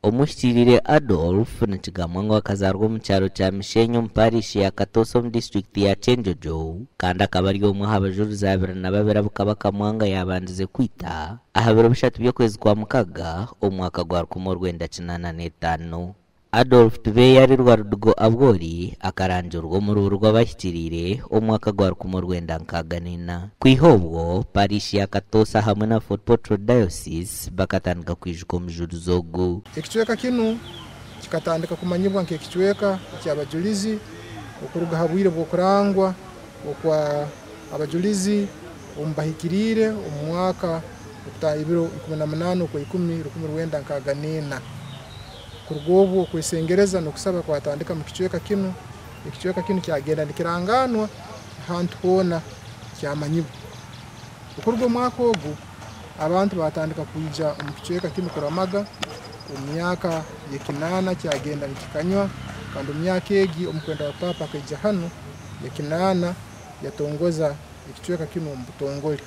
Omuhikiriire Adolf nikigambwa ngu akazaarwa omu kyaro kya Mishenyi omu parishi ya Katosi omu disiturikiti ya Kyenjojo kandi akaba ari omwe aha bajurizi 22 abu Kabaka Mwanga yaabandize kwita aha biro bishatu by'okwezi kwa mukaga omu mwaka gwa 1985. Adolf Tibeyarirwa Rudigo Abwori akarangirwa omu rubu rw'abahikiriire omu mwaka gwa 1964. Kwiha obwo, parishi ya Katoosa hamwe na Fort Portal Diocese bakatandika kwijuka omujurizi ogu. Ekicweka kinu kikatandika kumanyibwa nk'ekicweka eky'abajulizi okuruga ha bwire bw'okurangwa okwa abajulizi omu bahikiriire omu mwaka okutaaha ebiro 18 Okwaikumi 1964. Kuruga obu okwesengereza n'okusaba kwatandika mu kicweka kinu, ekicweka kinu kyagenda nikirangaanwa ahantu hoona kyamanyibwa. Okuruga omwaka ogu, abantu baatandika kwija omu kicweka kinu kuramaga. Omu myaka y'ekinaana kyagenda nikikanywa kandi omu myaka egi omukwenda wa Paapa akaija hanu y'ekinaana yatongoza ekicweka kinu omu butongole.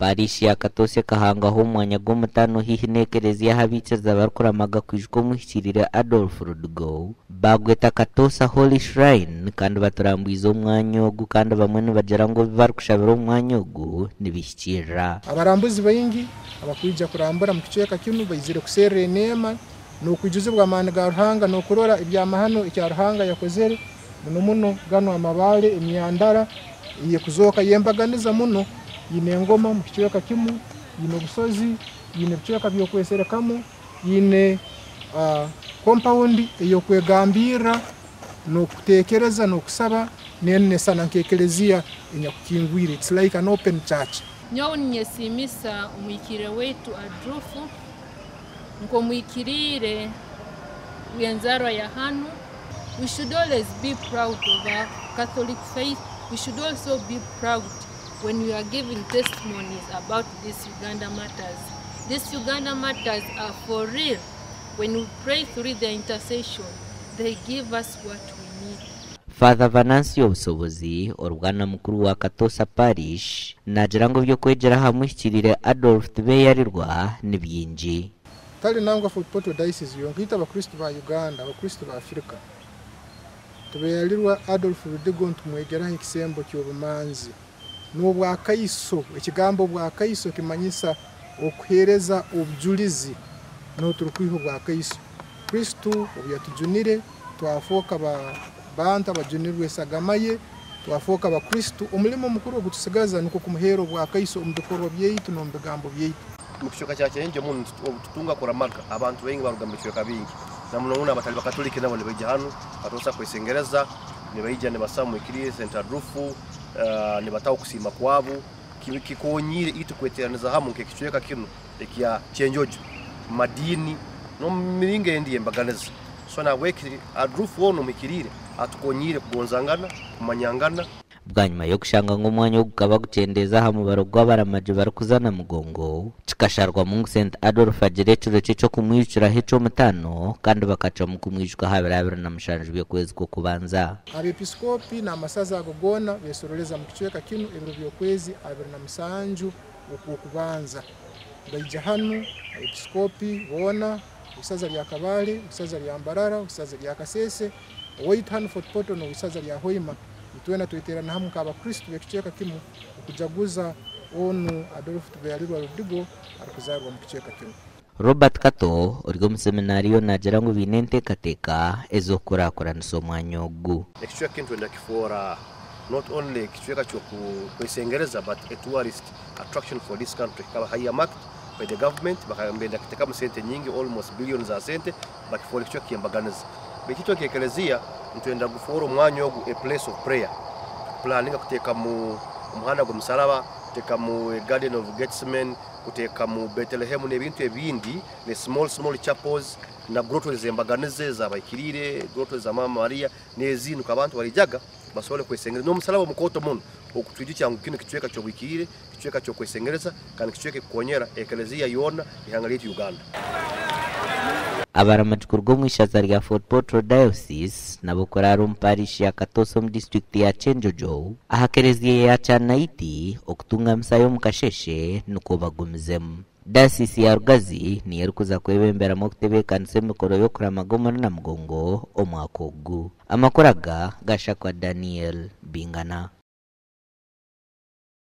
Parishi ya Katosi ekahangaho omwanya gw'omutaano haihi n'ekereziya ahu abaikiriza barikuramaga kwijuka omuhikiriire Adolf Rudigo, baagweta Katosa Holy Shrine kandi baturambwize omwanya ogu kandi bamwe nibagira ngu ebi barikushabira omu mwanya ogu nibihikiirira. Abarambuzi baingi abakwija kurambura mu kicweka kinu baizire kuserra eneema n'okwijuzibwa amaani ga Ruhanga n'okurora ebyamahano ekya Ruhanga yakozere muno muno ganu amabaale, emyandara eyekuzooka y'embaganiza muno, yine engoma mu kicweka kimu, yine obusozi, yine ebicweka by'okweserekamu, yine kompawundi ey'okwegambirra n'okuteekereza n'okusaba n'enu nesana nk'ekeleziya enyakukingwire, it's like an open church. Nyowe ninyesiimisa omuhikiriire waitu Adrufu nk'omuhikiriire w'enzaarwa ya hanu. We should always be proud of our Catholic faith. We should also be proud when we are giving testimonies about these Uganda matters. These Uganda matters are for real. When we pray through their intercession, they give us what we need. Father Venancio Busobozi, orubwana mukuru wa Katosa Parish, naagira ngu eby'okwegyera aha muhikiriire Adolf Tibeyarirwa ni bingi. Tali nangwa Fort Portal Diocese yonka itwe Abakristo ba Uganda, Abakristo ba Afrika. Tibeyalirwa Adolf Rudigo nitumwegeraho ekisembo ky'obumanzi n'obwakaiso. Ekigambo obwakaiso kimanyisa okuheereza obujulizi niho turikwiha obwakaiso. Kristo obu yatujunire twafooka bantu abajunirwe esagama ye, twafooka Abakristo. Omulimo omukuru ogutusigaza nukwo kumuheera obwakaiso omu bikorwa byaitu n'omu bigambo byaitu. Mu kicweka kya Kyenjojo munu obu tutunga kuramaga, abantu baingi baruga mu bicweka bingi na muno muno abatali bakatoliki nabo nibaija hanu Katosa kwesengereza, nibaija nibasaba mwikiriire St. Adolfu, nibataho okusiima kwabo. Kikonyiire itwe kweteraniza hamu nk'ekicweka kinu ekya Kyenjojo mu madiini n'omu miringo endi y'embaganiza. So nahabweki Adolfu onu omuhikiriire atukonyiire kugonzangana, kumanyangana. Bwanyima y'okushanga ngu omwanya ogu gukaba gukyendeeza aha mubaro gw'abaramagi barikuza Namugongo, kikasharwamu ngu St Adolf agire ekiro kye ky'okumwijukiraho eky'omutaano kandi bakacwamu kumwijuka aha biro 27 by'okwezi kw'okubanza. Abepiskopi n'amasaza ago goona beesoroleza mu kicweka kinu ebiro by'okwezi 27 okw'okubanza. Baija hanu abepiskopi boona, ow'isaza lya Kabale, ow'isaza lya Mbarara, ow'isaza lya Kasese, owaitu hanu Fort Portal n'ow'isaza lya Hoima. Itwena tweterana hamu nk'Abakristo b'ekicweka kimu okujaguza onu Adolf Tibeyalirwa Rudigo arikuzaarwa mu kicweka kinu. Robert Kato ori omu seminaariyo naagira ngu baine enteekateeka ez'okukurakuranisa omwanya ogu. Ekicweka kinu twenda kukifoora not only ekicweka ky'okwesengereza but a tourist attraction for this country. Kikaba earmarked by the government bakaba nibenda kutekamu sente nyingi almost billions za sente bakifoora ekicweka ky'embaganiza. Baitu itwe nk'ekelezia nitwenda kufoora omwanya ogu a place of prayer. Tupulaninga kuteekamu omuhanda gw'omusaraba, kuteekamu a garden of Gethsemane, kuteekamu Betelehemu n'ebintu ebindi ne small small chapels na grottos ez'embaganiza ez'abahikiriire, grottos za Maama Maria n'ezindi nukwo abantu bariijaga basobole kwesengereza. N'omusalaba omukooto muno ogutwijukya ngu kinu kicweka ky'obuhikiriire, kicweka ky'okwesengereza kandi kicweka ekikukonyera ekelezia yoona ihanga lyaitu Uganda. Abaramagi kuruga omu ishaza rya Fort Portal Diocese nabo kuraara omu parishi ya Katosi omu disiturikiti ya Kyenjojo aha kereziya ya Kyanaiti okutunga misa y'omu kasheeshe nikwo bagumizemu. Dayosisi ya Rugazi niyo erikuza kwebemberamu okutebeekanisa emikoro y'okuramaga omuri Namugongo omwaka ogu. Amakuru aga gashakwa Daniel Bingana.